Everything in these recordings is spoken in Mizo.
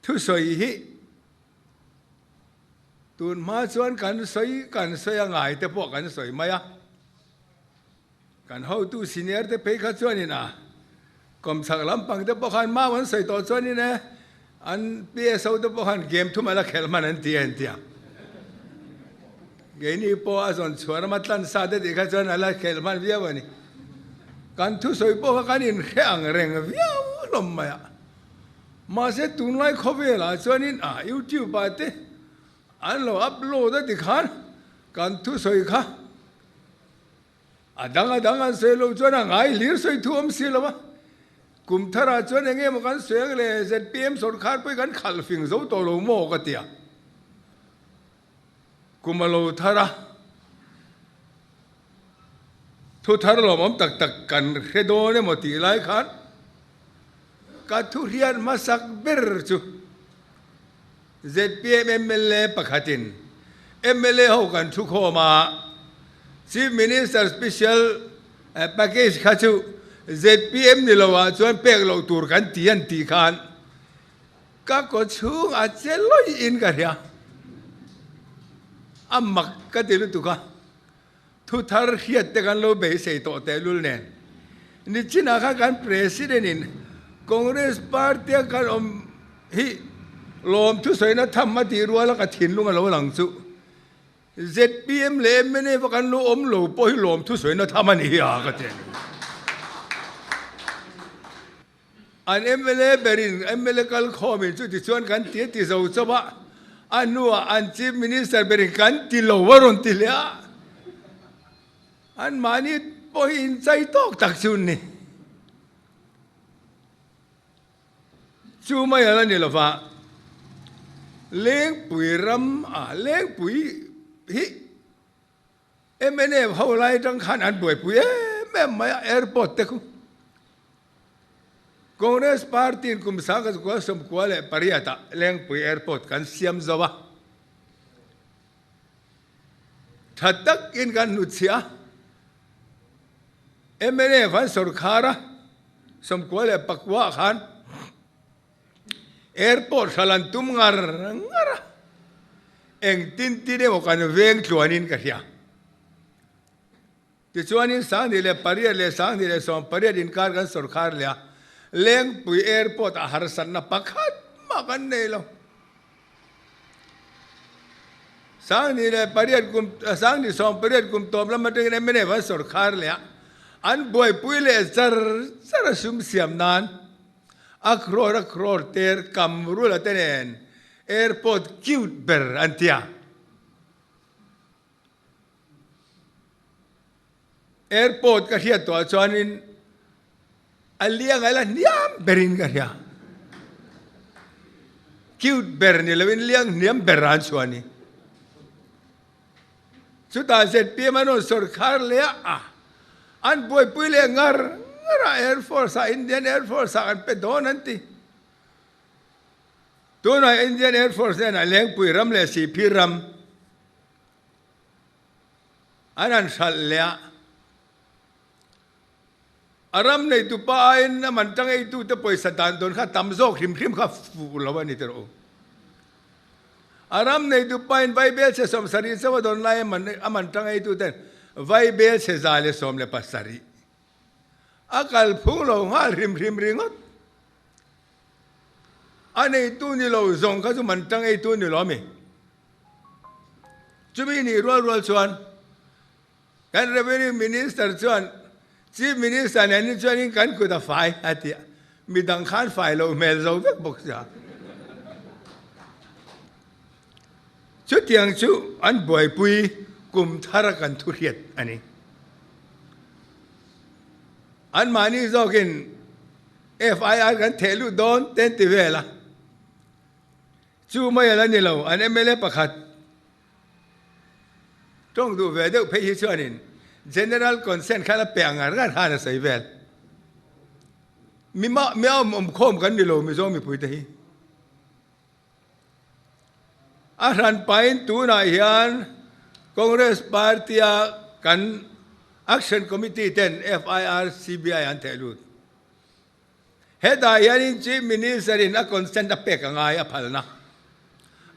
Thusawi hi tun hma chuan kan sawi kan sawi a ngai te pawh kan sawi mai a. Kan hotu senior te phei kha chuanin a kawmchhak lampang te pawh khan mau an sawi tawh chuanin e an PSO te pawh khan game thum a la khelh hman an ti a an ti a. Keini pawh a zawn chhuah rama tlan sa te tih kha chuan a la khelh hman viau a ni. Kan thusawi pawh kha kan inhre ang reng viau hlawm mai a. Mahse tunlai khawvelah chuanin a YouTube ah te an lo upload a tikhan kan thusawi kha A dang a dang an sawi lo chuan a ngai hlir sawi thu awm si lo a. Kum tharah chuan eng emaw kan sawi ang le zpm sawrkhar pawh hi kan khalh fing zo tawh lo maw ka ti a. Kum a lo thar a, thu thar lawmawm tak tak kan hre dawn emaw tih lai khan ka thu hriat hmasak ber chu Zpm mla pakhatin mla ho kan thu khawm a, Chief Minister Special Package kha chu zpm ni lo ah chuan pek loh tur kan ti an tih khan ka kaw chhung a che lawih in ka hria. A mak ka ti lutuk a, thu thar hriat te kan lo beisei tawh tehlul nen. Nichinah khan kan President in Congress party a kan awm hi lawm thusawiina tham a tih ruala ka thinlung a lo lang chu zpm leh mnf a kan lo awm lo pawh hi lawm thusawiina tham a ni hi a ka ti a ni. An mla berin mla kalkhawmin chuti chuan kan ti a ti zo chauh a, a hnuah an Chief Minister berin kan ti lo a rawn ti leh a. Anmahni pawh hi inchai tawk tak chu an ni. Chu mai ala ni lova, Lengpui ram ah Lengpui hi mnf ho lai atang khan an buaipui em em mai a, airport te khu. Congress party in kum 1998 ah Lengpui airport kan siam zo a. Tha takin kan hnutchhiah a, mnf an sawrkhar a, 99 ah khan airport hral an tum ngar ngar a, engtin tin emaw kan veng tluanin ka hria. Tichuanin 2008 leh 2018 inkar kan sawrkhar leh a, Lengpui Airport ah harsatna pakhat mah kan nei lo. 2008 kum 2018 kum tawp lam atangin mnf an sawrkhar leh a, an buaipui leh char char a sum siam nan a crore a crore ter kam rula te nen airport cute ber an ti a. Airport ka hriat tawh ah chuanin a liang a la hniam berin ka hria. Cute ber ni loin liang hniam ber an chhuah a ni. Chutah zpm an rawn sawrkhar leh a, an buaipui leh ngar ngar a Air Force ah Indian Air Force ah kan pe dawn an ti. Tunah Indian Air Force hnenah Lengpui ram leh Sihphir ram an han hralh leh a, a ram neitu pa aiin a man tang eitute pawisa dan dawn kha tam zawk hrim hrim kha fuh lo a ni tawh u. A ram neitu pain Vaibel chhe 70 chauh a dawn lai a man tang eituten Vaibel chhe 117 a kal phung lo nghal hrim hrim ringawt. A neitu ni lo zawng kha chu man tang eitu ni lo a mi. Chumi nih rual rual chuan kan Revenue Minister chuan Chief Minister nen hi chuanin kan kut a fai a ti a, midang khan fai loh hmel zo vek bawk sia. Chutiang chu an buaipui kum thar a kan thu hriat a ni. Anmahni zawkin FIR kan theh lut dawn te an ti vel a. Chu mai ala ni lo, an mla pakhat tawng duh ve deuh phei hi chuanin General Consent khan a pe ang ngar ngar khan a sawi vel. Mi mah mi awm awm khawm kan ni lo Mizo mipuite hi. A hran pahin tunah hian Congress Party a kan Action Committee ten FIR, CBI an theh lut. Hetah hianin Chief Minister in a consent a pek a ngai a phalna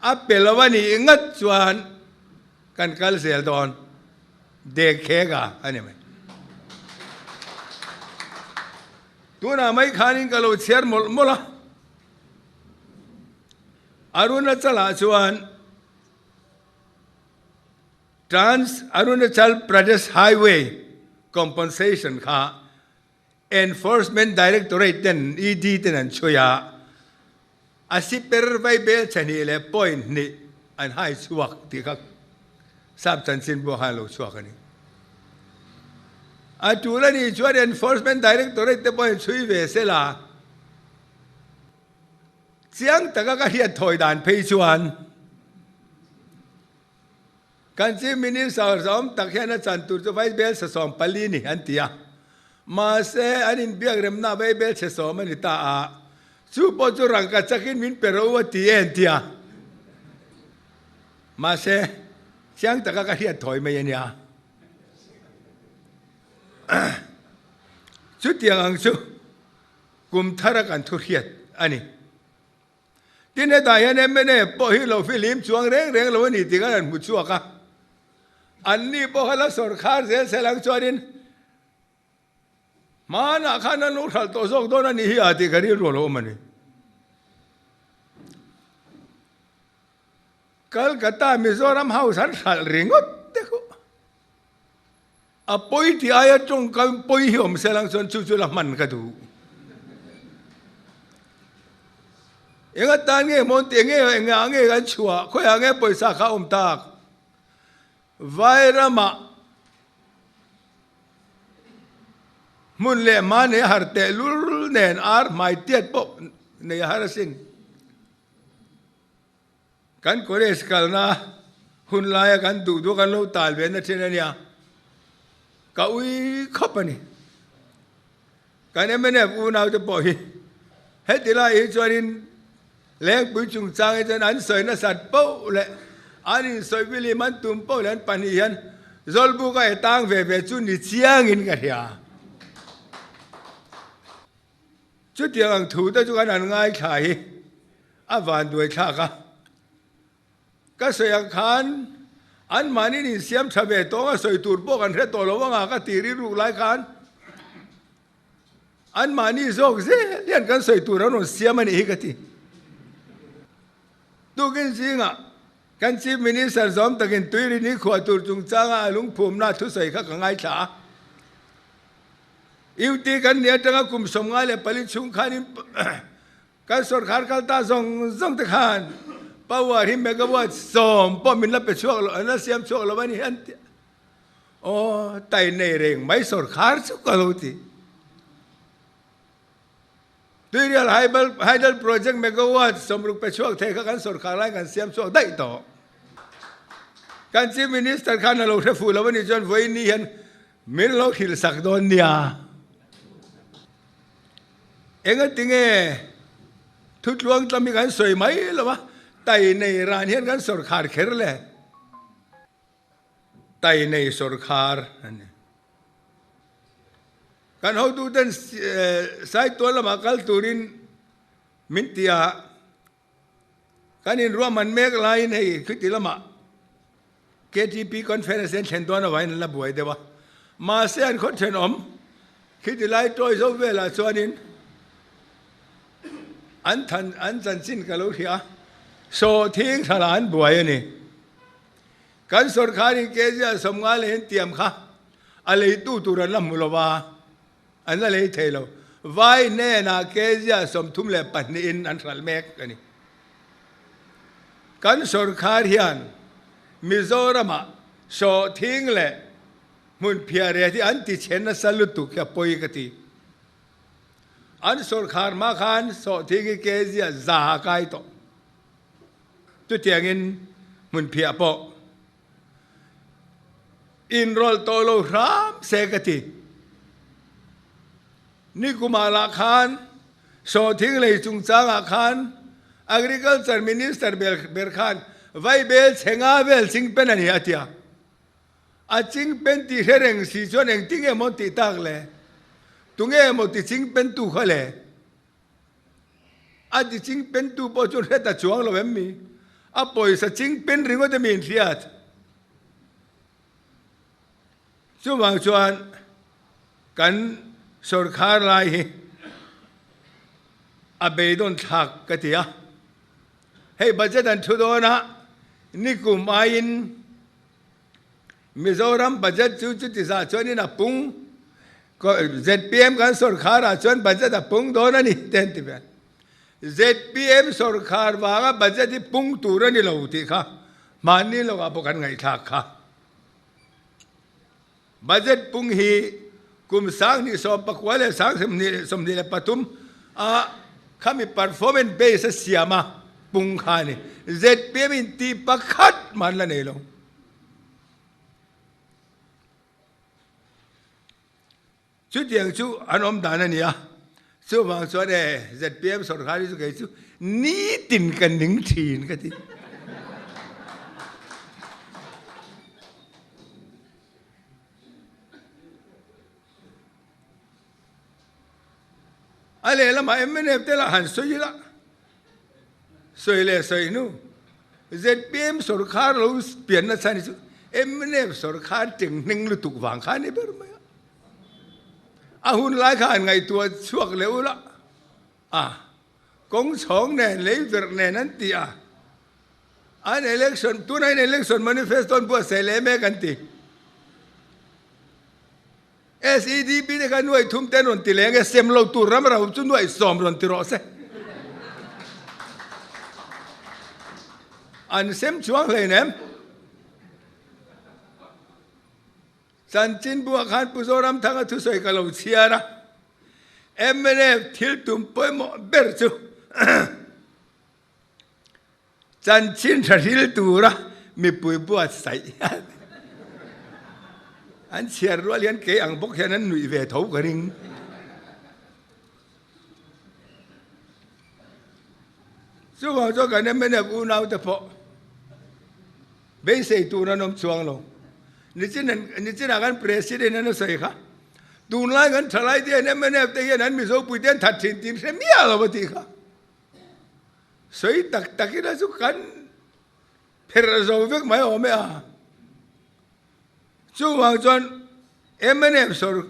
a pe lo a nih ngat chuan kan kal zel dawn dekhega a ni mai. Tunah mai khanin ka lo chhiar mawlh mawlh a, Arunachal-ah chuan Trans Arunachal Pradesh Highway Compensation kha Enforcement Directorate ten, ED, ten an chhui a, a siper vaibel chhahnih leh point hnih an hai chhuak tih kha sap chanchin pawh khan a lo chhuak a ni. A tul a nih chuan Enforcement Directorate te pawhin chhui ve se la, chiang taka ka hriat thawi dan phei chuan Kan Chief Minister zawm tak hian a chan tur chu Vaibel sasawm pali ni an ti a, mahse an inbiak remna Vaibel chhe sawm a ni ta a, chu pawh chu rangka chakin min pe ro a ti e an ti a, mahse chiang taka ka hriat thawi mai a nia. Chutiang ang chu kum thara kan thu hriat a ni. Tin, hetah hian mnf pawh hi lo fihlim chuang reng reng lo a ni tih kan han hmu chhuak a. Anni pawh kha la sawrkhar zel sel ang chuanin hmanah khan an lo hralh tawh zawk dawn a nih hi a tih ka rilru a lo awm a ni. Calcutta Mizoram House an hralh ringawt te khuh. A pawi tih aia tawngkam pawi hi awm se lang chuan chu chu la hman ka duh. Eng atan nge mawn tih nge engah nge kan chhuah khawiah nge pawisa kha awm tak. Vairamah hmun leh hma nei a har tehlul nen ar hmai tiat pawh nei a har asin. Kan college kalna hun laia kan duh duh kan lo tal ve na thin a nia, ka ui khawp a ni. Kan mnf unau te pawh hi heti lai hi chuanin Lengpui chungchang hi chuan an sawi nasat poh leh an insawi vilim an tum poh leh an pahnih hian Zawlbuk a etang ve ve chu ni chiangin ka hria. Chutiang ang thu te chu kan han ngaithla hi a vanduai thlak a. Ka sawi ang khan anmahni insiam tha ve tawng a sawi tur pawh kan hre tawh lo anga ka ti rilruk lai khan anmahni zawk zel hian kan sawi tur an rawn siam a nih hi ka ti. Tukin zingah kan Chief Minister zawm takin Tuirini khuah tur chungchanga a lungphumna thusawi kha ka ngaithla a. UT kan nih atanga kum 54 chhung khanin kan sorkar kal ta zawng zawng te khan power hi megawatt 10 pawh min la pe chhuak lo, an la siam chhuak lo a ni an ti a. Aw, tai nei reng mai sorkar chu ka lo ti. Tuirial Hydel Project megawatt 60 pe chhuak thei kha kan sorkar lai kan siam chhuak daih tawh. Kan Chief Minister khan a lo hre fuh lo a nih chuan vawiin ni hian Min lo hrilh sak dawn nia. Engatinge thutluang tlam hi kan sawi mai lo a, tai nei ran hian kan sawrkhar kher le. Tai nei sawrkhar a ni. Kan hotuten Saitual lamah kal turin min ti a, Kan inruahman mek laiin hei khiti lamah KTP Conference an thlen dawn avangin an la buai deuh a. Mahse an khaw thenawm khiti lai tawi zo velah chuanin an than an chanchin ka lo hria a, sawhthing thlalah an buai a ni. Kan sawrkharin KZia 50 leh in tiam kha a leitu tur an la hmu lo va. An la lei thei lo. Vai hnenah kezia 32 in an hralh mek a ni. Kan sawrkhar hian Mizoramah sawhthing leh hmunphiah reh hi an ti chhe nasa lutuk hi a pawi ka ti. An sawrkhar hma khan sawhthing hi kezia 100 a kai tawh. Chutiangin hmunphiah pawh Inrawlh tawh lo hram se ka ti. Nikumah lah khan sawhthing lei chungchangah khan Agriculture Minister ber khan vaibel chhe nga vel chingpen a ni a ti a. A chingpen tih hre reng si chuan engtin nge maw tih tak le? Tunge maw ti chingpen tu kha le? A ti ching pen tu pawh chu hret a chuang lo em mi? A pawisa ching pen ringawt emi in hriat? Chuvang chuan kan sawrkhar lai hi a beidawn thlak ka ti a. Hei budget an thu dawn a, nikum aiin Mizoram budget chu chuti zah chuanin a pung, zpm kan sawrkhar ah chuan budget a pung dawn a ni te an ti ve. Zpm sawrkhar vanga budget hi pung tur a ni lo tih kha hmanni lawkah pawh kan ngaihthlak kha. Budget pung hi kum 2019 leh 2023 a khami performance base a siam a pung kha a ni. Zpm in tih pakhat mah an la nei lo. Chutiang chu an awm dan a ni a, chuvang chuan e zpm sawrkar hi chu kei chu nitin ka ning thin ka ti. A lehlamah mnf te lah han sawi ila, sawi leh sawi hnu zpm sawrkar lo pianna chhan hi chu mnf sawrkar chenghneng lutuk vang kha a ni ber mai a. A hun lai kha han ngaihtuah chhuak leh ula, a kawng chhawng nen lei verh nen an ti a, an election tunah hian election manifesto an buatsaih leh mek an ti. SEDP te kha nuai thum te an rawn ti leng e, sem lo tur ram ro chu nuai sawm rawn ti rawh se. An sem chuang hlein em? Chanchin buah khan Pu Zoramthanga thusawi ka lo chhiar a, mnf thil tum pawimawh ber chu Chanchin tha hril tura mipui buatsaih an chhiar rual hian kei ang bawk hian an nuih ve tho ka ring. Chuvang chuan kan mnf unaute pawh beisei tur an awm chuang lo. Nichinah kan President an a sawi kha, tunlai kan thalai te hian mnf te hian an Mizopuite an that thin tih hre miah lo a tih kha. Sawi tak tak ila chu kan pherh zo vek mai awm e a. Chuvang chuan mnf sawr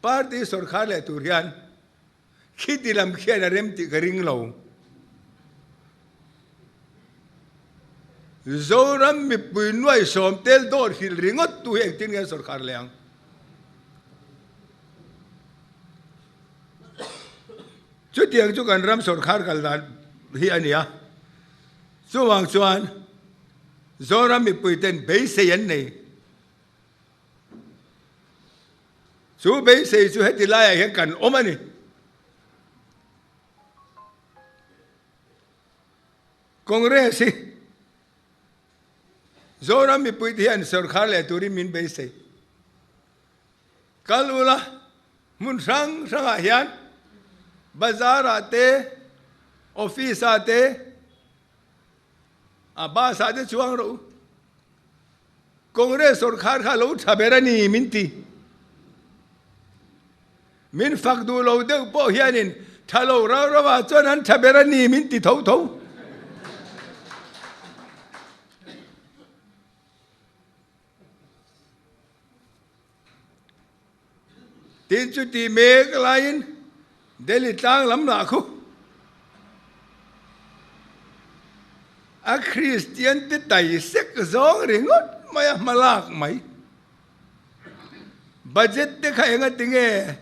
party sawrkhar leh tur hian khiti lam khian a rem tih ka ring lo. Zoram mipui nuai sawm tel dawt hrilh ringawt tu hi engtin nge sawrkhar leh ang? Chutiang chu kan ram sawrkhar kal dan hi a ni a, chuvang chuan Zoram mipui ten beisei an nei. Chu beisei chu heti laiah hian kan awm a ni. Congress hi Zoram mipui te hian sawrkhar leh turin min beisei. Kal ula, hmun hrang hrangah hian bazar ah te, office ah te, a bus ah te chuang rawh u. Congress sawrkhar kha lo tha ber a ni min ti. Min fak duh lo deuh pawh hianin tha lo rau rau ah chuan an tha ber a ni min ti tho tho. Tin chu ti mek laiin Delhi tlang lam lah khu a Kristian te tai sek zawng ringawt mai a hma lak mai. Budget te kha enga tinge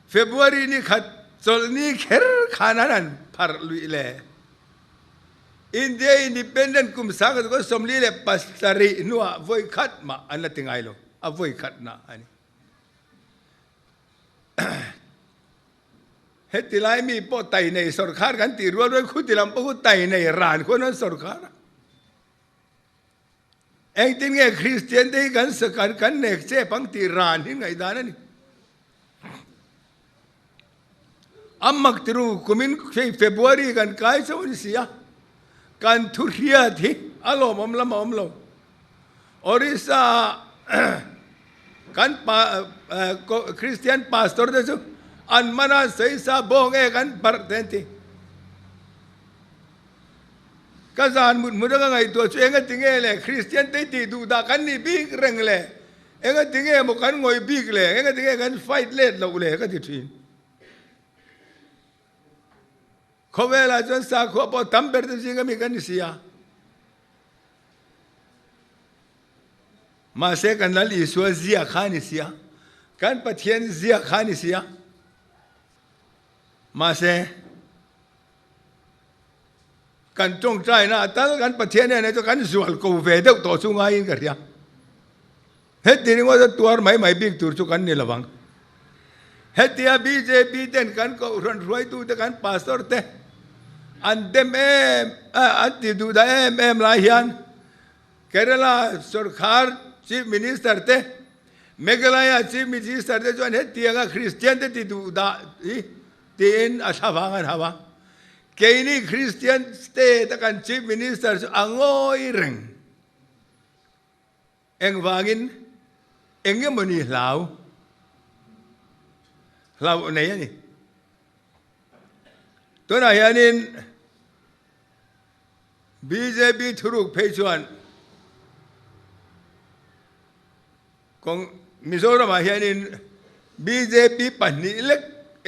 February ni khat chawlhni kher khan an han pharh luih le. India Independent kum 1947 hnuah vawi khat mah an la ti ngai lo, a vawi khatna a ni. Heti lai mi pawh tai nei sawrkhar kan tih rual rual khuti lam pawh khu tai nei ran khuan an sawrkhar a. Engtin nge Kristian te hi kan kan kan nek chep ang tih ran hi ngaihdan a ni. A mak tiru kumin hei February kan kai chauh a ni si a, kan thu hriat hi a lawmawm lam a awm lo. Orissa ah kan pa Christian pastor te chu an man a sawi sa bawng e kan barh te an ti. Ka zan mut hmun a ka ngaihtuah chu enga tinge le Kristian te tih duh dah kan nih bik reng le, enga tinge maw kan ngawih bik le, enga tinge kan fight let loh le ka ti thin. Khawvelah chuan sakhua pawh tam ber te zinga mi kan ni si a. Mahse kan Lal Isua zia kha a ni si a, kan Pathian zia kha a ni si a. Mahse kan tawngtaina a tal kan Pathian nen chu kan zual ko ve deuh tawh chu ngaiin ka hria. Heti ringawt a tuar mai mai bik tur chu kan ni lovang. Hetia bjp ten kan kohhran hruaitute kan pastor te an dem em an ti duh dah em em lai hian Kerala sorkar Chief Minister te Meghalaya Chief Minister te chuan hetianga Kristian te ti duh dah hi tiin a thla vang an hau a. Keini Kristian state a kan Chief Minister chu a ngawi reng. Engvangin eng emawni hlau hlauh nei a ni. Tunah hianin bjp thuruk phei chuan Kawng Mizoramah hianin bjp pahnih lek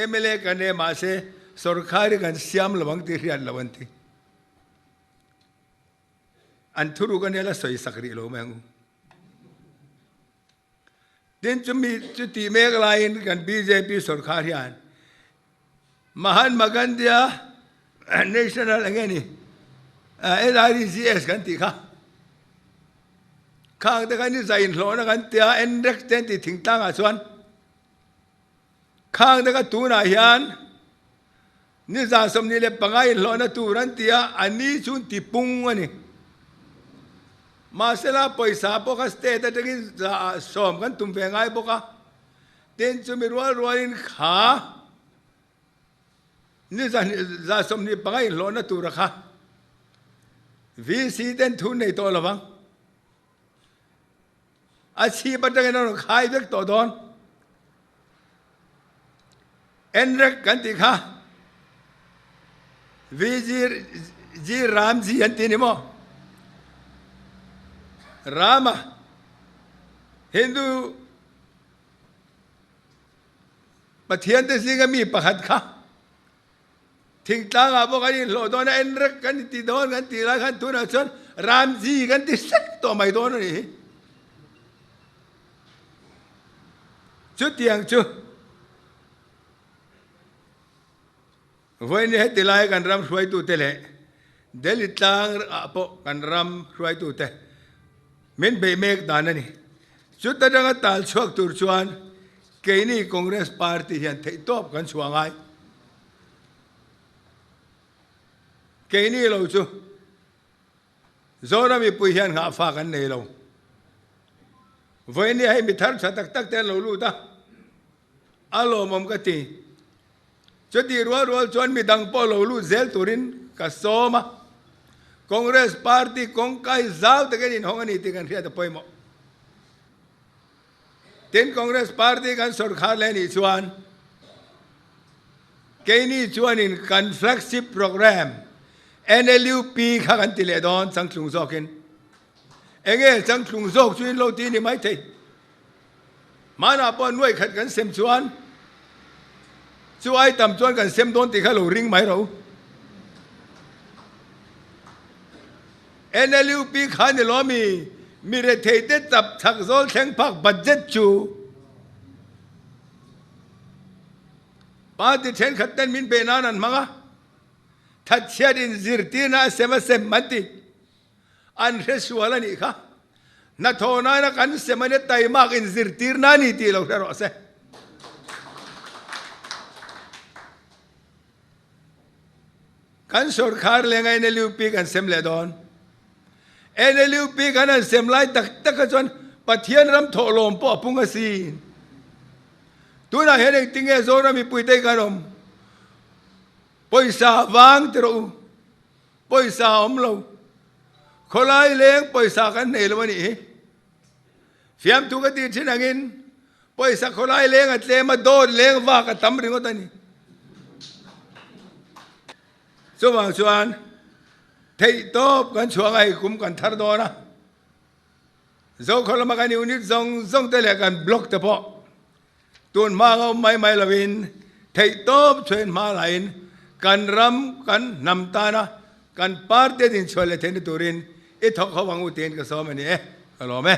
mla kan e mahse sorkar hi kan siam lo ang tih hriat lo an ti. An thuruk a nia la sawi sak rih lo mai ang u. Tin chumi chu tih mek laiin kan bjp sorkar hian Mahatma Gandhi-a National eng nge ni NREGS kan tih kha khang te kha ni zai inhlawhna kan tia NREGS te an tih thingtlangah chuan khang te kha tunah hian Ni 25 inhlawhna tur an ti a, a ni chu an ti pung a ni. Mahsela pawisa pawh kha state atangin 100 kan tum ve ngai bawk a, tin chumi rual rualin kha ni 25 inhlawhna tura kha VC ten thu nei tawh lovang. A chhip atangin a rawn khai vek tawh dawn. Enrek kan tih kha VG G Ramji an ti ni maw? Rama Hindu Pathian te zinga mi pakhat kha Thingtlang ah pawh kan inhlawh dawn a, enrek kan inti dawn kan tih lai khan tunah chuan Ramji kan ti sek tawh mai dawn a nih hi. Chutiang chu vawiin heti lai kan ram hruaitute leh Delhi tlang ah pawh kan ram hruaitute min beih mek dan a ni. Chuta danga tal chhuak tur chuan keini Congress party hian theihtawp kan chhuah ngai. Keini lo chu Zoram mipui hian nghahfa kan nei lo. Vawiin hei mi thar tha tak tak te an lo lut a, a lawmawm ka ti. Chutih rual rual chuan midang pawh lo lut zel turin ka sawm a, Congress party kawngkai zau takin inhawng a ni tih kan hriat a pawimawh. Tin, Congress party kan sawrkhar leh nih chuan keini chuanin kan flagship programme NLUP kha kan ti leh dawn changtlung zawkin. Enge changtlung zawk chu in lo ti ni mai thei. Hmanah pawh nuai khat kan sem chuan chu ai tam chuan kan sem dawn tih kha lo ring mai ro. NLUP kha ni lo mi, mi rethei te chap chak zawl thleng phak budget chu party thenkhat ten min pe nan an hmang a, thatchhiat in zirtirna a sem a sem an ti. An hre sual a nih kha. Hnathawh nana kan sem ania taimak in zirtirna a ni tih lo hre rawh se. Kan sorkar lenga NLUP kan sem leh dawn. NLUP kan han sem lai tak tak a chuan Pathian ram thawhlawm pawh a pung asin. Tunah hian engtinge Zoram mipuite kan awm? Pawisa vang ti rawh u. Pawisa a awm lo. Khawlai leng pawisa kan nei lo a nih hi. Fiamthu ka tih thin angin pawisa khawlai leng a tlem a, dawt leng vak a tam ringawt a ni. Chuvang chuan. Theihtawp kan chhuah ang a, hei kum kan thar dawn a. Zokhaw lama kan unit zawng zawng te leh kan block te pawh tun hma anga awm mai mai lovin theihtawp chhuahin hma laiin kan ram kan hnam tana kan party a dinchhuah leh theihna turin i thawk ho ang u tiin ka sawm a ni e. Ka lawm e.